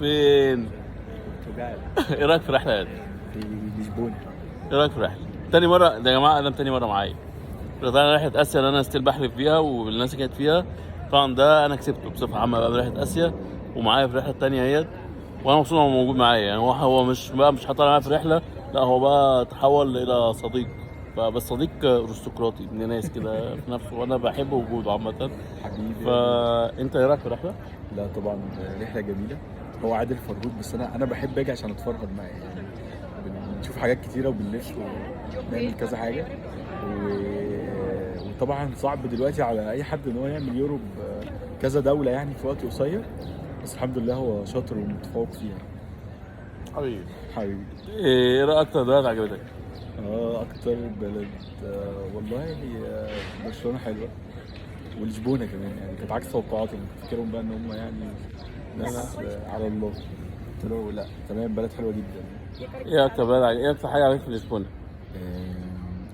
فين؟ البرتغال. ايه رايك في الرحلة يا ادم؟ في لشبونه. ايه رايك في الرحلة؟ تاني مرة ده يا جماعه، ادم تاني مرة معايا. طلعنا رحله اسيا اللي انا still بحلف فيها والناس اللي كانت فيها. طبعا ده انا كسبته بصفة عامة بقى برحله اسيا، ومعايا في الرحلة التانية اهيت، وانا مبسوط إن هو موجود معايا. يعني هو مش بقى مش هطلع معايا في الرحله، لا هو بقى تحول الى صديق، فبس صديق ارستقراطي ابن ناس كده في نفسه، وانا بحب وجوده عامه. حبيبي. فانت ايه رايك في الرحلة؟ لا طبعا رحله جميله. هو عادل فرهود، بس انا بحب اجي عشان اتفرهد معاه، يعني بنشوف حاجات كتيرة وبنلف ونعمل كذا حاجة وطبعا صعب دلوقتي على اي حد ان هو يعمل Europe كذا دولة يعني في وقت قصير، بس الحمد لله هو شاطر ومتفوق فيها. حبيبي. حبيبي. ايه رايك اكتر بلد عجبتك؟ اكتر بلد والله برشلونة حلوة ولشبونه كمان، يعني كانت عكس توقعاتي. أنا كنت فاكرهم بقى ان هم يعني ناس على الله، طلعوا لا تمام، بلد حلوة جدا. ايه اكتر حاجة عجبتك في لشبونه؟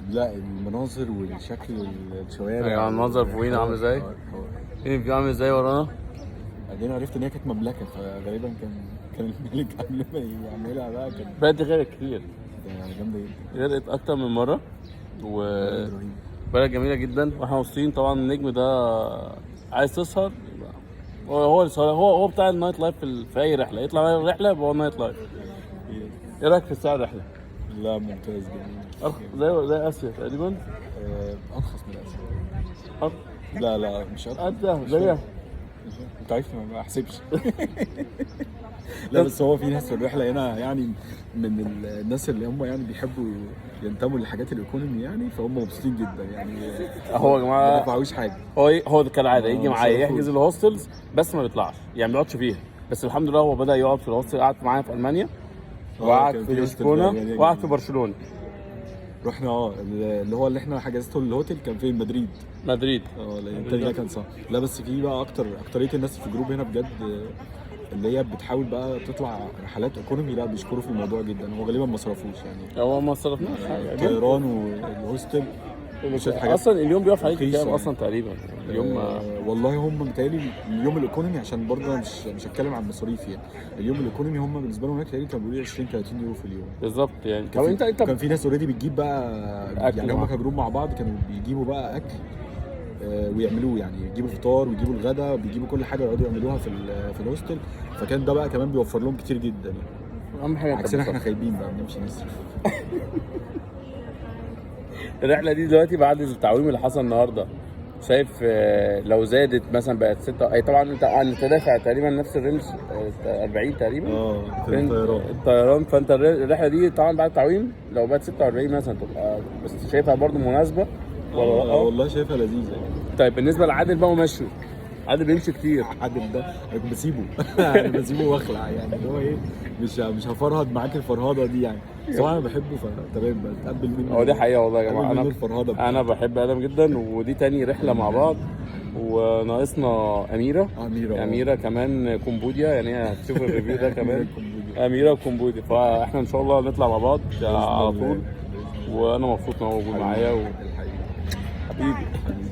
لا المناظر والشكل الشوارع. أيوة، المنظر فوقينا عامل ازاي؟ ايه ال view عامل ازاي ورانا؟ بعدين عرفت ان هي كانت مملكه، فغالبا كان الملك قبل ما يعملها بقى كان بلد دي غرقت كتير. ده جامدة جدا. غرقت اكتر من مرة و بلد رهيب. بلد جميلة جدا، واحنا مبسوطين طبعا. النجم ده عايز تسهر، هو هو بتاع ال night life في اي رحله يطلع معايا رحله يبقى هو ال night life. ايه رايك في سعر الرحلة؟ لا ممتاز، جميل. زي اسيا تقريبا. ارخص من اسيا. لا لا مش ارخص. قد زيها. انت عارف ما بحسبش. لا بس هو في ناس في الرحلة هنا يعني من الناس اللي هم يعني بيحبوا ينتموا للحاجات ال economy يعني، فهم مبسوطين جدا يعني. هو يا ما جماعة دفعوش حاجه. هو كالعادة يجي معايا ما يحجز ال hostels بس ما بيطلعش، يعني ما بيقعدش فيها. بس الحمد لله هو بدا يقعد في ال hostel، قعد معايا في المانيا وقعد كان في hostel لشبونه بقى وقعد في برشلونه. رحنا اللي هو اللي احنا حجزته الهوتيل كان فين؟ مدريد. مدريد. لا التاني ده كان صح. لا بس في بقى اكتريه الناس في group هنا بجد اللي هي بتحاول بقى تطلع رحلات economy، لا بيشكروا في الموضوع جدا. هو غالبا ما صرفوش يعني. هو ما صرفناش حاجة. الطيران وال hostel شوية حاجات اصلا اليوم بيقف عليك رخيصة كام يعني. اصلا تقريبا اليوم؟ والله هم متهيألي اليوم ال economy، عشان برضه أنا مش هتكلم عن مصاريف يعني، اليوم ال economy هم بالنسبة لهم هناك تقريبا كانوا بيقولوا 20 30 يورو في اليوم. بالظبط يعني. كان طب انت كان في ناس already بتجيب بقى أكل يعني هم معاهم. ك group مع بعض كانوا بيجيبوا بقى اكل ويعملوه، يعني يجيبوا فطار ويجيبوا الغداء وبيجيبوا كل حاجة يقعدوا يعملوها في ال hostel، فكان ده بقى كمان بيوفر لهم كتير جدا يعني. اهم حاجة انت عكسنا احنا اتبسطت. خايبين بقى بنمشي نصرف. الرحلة دي دلوقتي بعد التعويم اللي حصل النهارده، شايف لو زادت مثلا بقت 6، اي طبعا انت دافع تقريبا نفس ال range، 40 تقريبا في الطيران. الطيران. فانت الرحلة دي طبعا بعد التعويم لو بقت 46 مثلا تبقى بس شايفها برضو مناسبة ولا لا؟ والله شايفها لذيذة يعني. طيب بالنسبة لعادل بقى ومشيه، عادل بيمشي كتير. عادل ده انا كنت بسيبه، انا بسيبه واخلع يعني، اللي هو ايه مش هفرهد معاك الفرهده دي يعني، بس هو انا بحبه فتمام بتقبل منه. هو دي حقيقة والله يا جماعة. بتقبل منه انا الفرهده بتاعته. انا بحب ادم جدا، ودي تاني رحله مع بعض، وناقصنا اميره. اميره. اميره كمان كمبوديا، يعني هي هتشوف ال review ده كمان. كمبوديا. اميره وكمبوديا، فاحنا ان شاء الله نطلع مع بعض بإذن على الله. طول. بإذن الله. وانا مبسوط ان هو موجود معايا الحقيقة. وحبيبي. حبيبي.